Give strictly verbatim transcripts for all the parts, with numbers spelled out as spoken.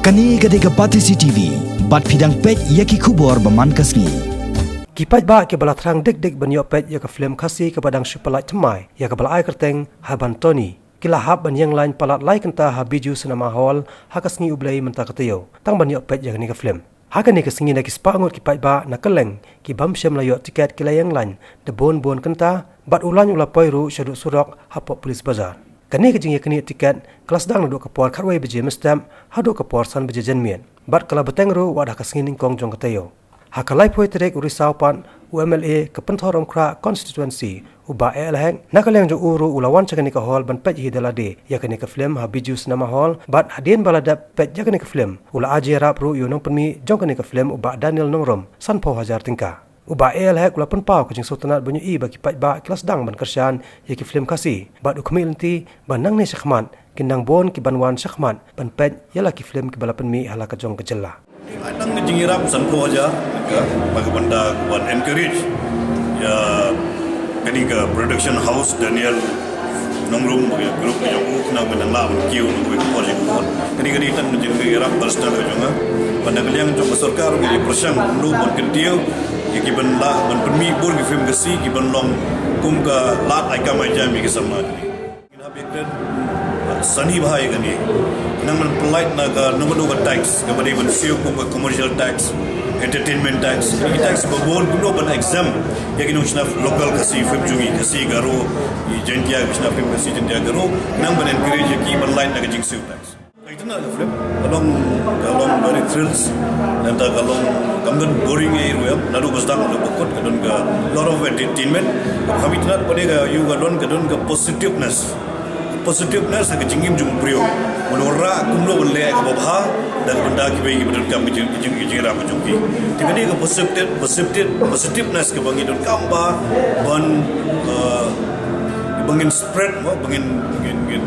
Kane ka dei ka Batesi T V, bad phi dang peit ïa ki khubor ba man ka sngi. Ki paidbah kiba la thrang dik dik ban ïoh peit ïa ka film Khasi kaba dang shu pyllait thymmai ïa kaba la ai kyrteng Haban Tony, ki la hap ban ïeng lain palat lai kynta ha Bijou Cinema Hall ha ka sngi U Blei mynta ka taïew tang ban ïoh peit ïa kane ka film. Ha kane ka sngi na ki spah ngut ki paidbah na kylleng ki bym shym la ïoh tiket ki la ïeng lain da bun bun kynta, bad u lain u la poi ruh shaduh surok hapoh Police Bazar. Kane ka jingïaknieh tiket ka la sdang naduh ka por khatwei baje mynstep haduh ka por san baje janmiet, bad ka la bteng ruh wat ha ka sngi nyngkong jong ka taïew. Ha ka laiphew tarik u Risaw pat, u M L A ka Pynthorumkhrah Constituency, u Bah A L Hek, na ka liang jong u ruh u la wan sha kane ka hall ban peit hi da lade ïa kane ka film ha Bijou Cinema Hall, bad hadien ba la dep peit ïa kane ka film, u la ai jingïarap ruh ïa u nongpynmih jong kane ka film, u Bah Daniel Nongrum, sanphew hajar tyngka. U Bah A L Hek u la pynpaw ka jingsngewtynnat ban ïohi ba ki paidbah ki la sdang ban kyrshan ïa ki film Khasi, bad u khmih lynti ba nangne shakhmat kin nang bun ki ban wan shakhmat ban peit ïa la ki film kiba la pynmih ha la ka jong ka jylla. Ai tang ka jingïarap sanphew hajar, ka, ba ka bynta ban encourage ïa kane ka production house Daniel Nongrum, ba ka group ka jong u, khnang ba nang lah ban kiew na kawei ka por sha ka por. Kane ka dei tang ka jingïarap personal ka jong nga. Bad na ka liang jong ka sorkar, ka jingpyrshang kumno ban kyntiew ïa ki ban lah ban pynmih bun ki film Khasi ki ban long kum ka lad ai kam ai jam ïa ki samla. Ngin hap ïa kren sani bha ïa kane. Nang ban pyllait na ka nongmano ka tax, kaba dei ban siew kum ka commercial tax, entertainment tax, ki tax ba bun kumno ban exempt ïa ki nongshna local Khasi film jong ngi, Khasi, Garo, i Jaiñtia, ki shna film Khasi, Jaiñtia, Garo, nang ban encourage ïa ki ban lait na ka jingsiew tax. Ka itynnad ka film, ka long, ka long very thrills, nangta ka long kam don boring ei ruh em, naduh ba sdang haduh ba kut ka don ka lot of entertainment. Ka itynnad pat ka ïoh ka don, ka don ka positiveness. Positiveness ha ka jingim jong u briew. Ban wanrah kumno ban leh kaba bha da ka bynta kiwei kiba donkam ka jing, ka jing, ka jingrap ka jong ki. Te ka dei ka positive, positive, positiveness kaba ngi donkam ba ban, uh, ba ngin spread mo, ba ngin, ngin, ngin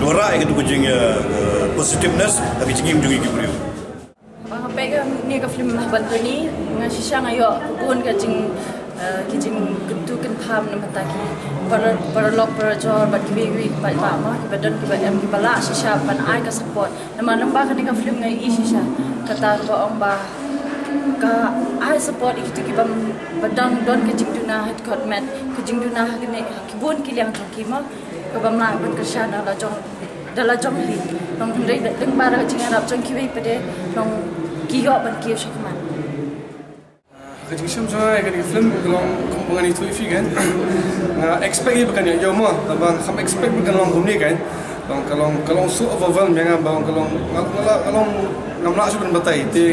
wanrah ïa ka jing, uh, uh, positiveness ha ka jingim jong ki briew. Ba nga peit kane ka film Haban Tony, nga shisha nga ïoh bun ka jing, eh, ki jingkyntu kynpham na bynta ki para, paralok parajor bad kiwei kiwei ki paidbah mo, kiba don kiba em kiba lah shisha ban ai ka support. Namar lyngba kane ka film nga ïohi shisha kata kaba ong ba ka ai support ïa kito kiba, ba dang don ka jingduna ha dkhot met, ka jingduna ha kine ki bun ki liang jong ki mo, kaba ym lah ban kyrshan da la jong, da la jong hi. Long hynrei da lyngba da ka jingïarap jong kiwei pat de long ki ïoh ban kiew shakhmat. Ka jingshem jong nga ïa kane ka film ka long kumba ngan ïathuh ïa phi kan. Nga expect ïa ba kan ïoh mo, tangba ngam expect ba kan long kumne kan. Long ka long, ka long so overwhelm ïa nga ba long ka long, nga, nga la, ka long ngam lah shuh ban batai. Te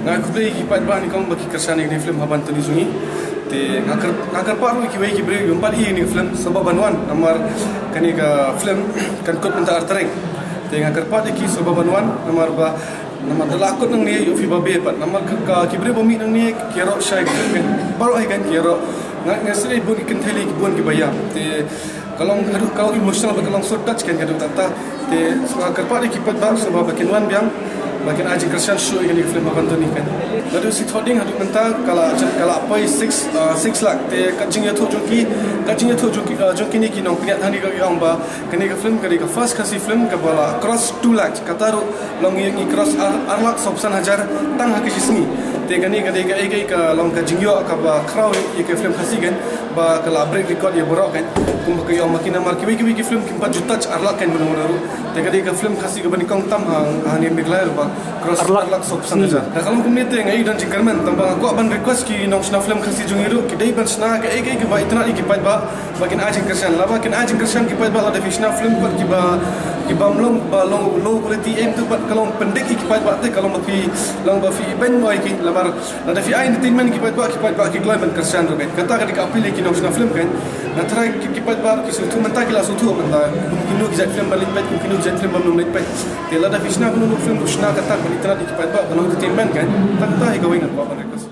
nga khublei ïa ki paidbah nyngkong ba ki kyrshan ïa kane ka film Haban Tony jong ngi. Te nga kyrpad, nga kyrpad ruh ïa kiwei ki briew ba ym pat ïoh ïa kane ka film sngewbha ban wan namar kane ka film kan kut mynta ar tarik. Te nga kyrpad ïa ki sngewbha ban wan namar ba namar da la kut nangne ïoh phi ba beh pat. Namar ka, ka ki briew ba mih nangne ki ïaroh shai ki film baroh hi kan ki ïaroh. Nga, nga sngewbha bun ki kynthei lei ki bun kiba ïap. Te ka long haduh ka long emotional bad ka long so touch kan haduh katta. Te nga kyrpad ïa ki paidbah sngewbha ba kin wan biang ba kin ai jingkyrshan shuh ïa kane ka film Haban Tony kan. Naduh Sithohdieng haduh mynta ka la, ka la poi six, uh, six lakh. Te ka jingïathuh jong ki, ka jingïathuh jong ki, uh, jong kine ki nongpynïaid hangne ka ong ba kane ka film ka dei ka first Khasi film kaba la cross two lakh. Kata ruh long ngi, ngi cross ar, ar lak sawphew san hajar tang ha ka shi sngi. Te kane ka dei kaei kaei ka long ka jingïoh kaba khraw ïa ka film Khasi kan ba ka la break record ïa baroh kan. Kumba ka ïoh ma ki namar kiwei kiwei ki film kim pat ju touch ar lak kan mano mano ruh. Te ka dei ka film Khasi kaba nyngkong tam ha, hangne Meghalaya ba cross ar lak sawphew san hajar. Da ka long kumne te nga ïohi don jingkyrmen tangba nga kwah ban request ki nongshna film Khasi jong ngi ruh ki dei ban shna kaei kaei kaba itynnad ïa ki paidbah. Ba kin ai jingkyrshan, lada kin ai jingkyrshan ki paidbah lada phi shna film pat kiba, kiba ym long ba long low quality em tu pat ka long pyndik ïa ki paidbah te ka long ba phi long ba phi ibeiñ mo ïa ki namar lada phi ai entertainment ki paidbah, ki paidbah ki kloi ban kyrshan ruh kan. Kata ka dei ka appeal ïa ki nongshna film kan. Nga tharai ki, ki paidbah ki sngewthuh mynta ki la sngewthuh mynta. Kum kino ki jait film ban leit peit, kum kino ki jait film ban ym leit peit. Te lada phi shna kano kano film ruh shna kata ban itynnad ïa ki paidbah ban long entertainment kan. Kata hi kawei nga kwah ban request.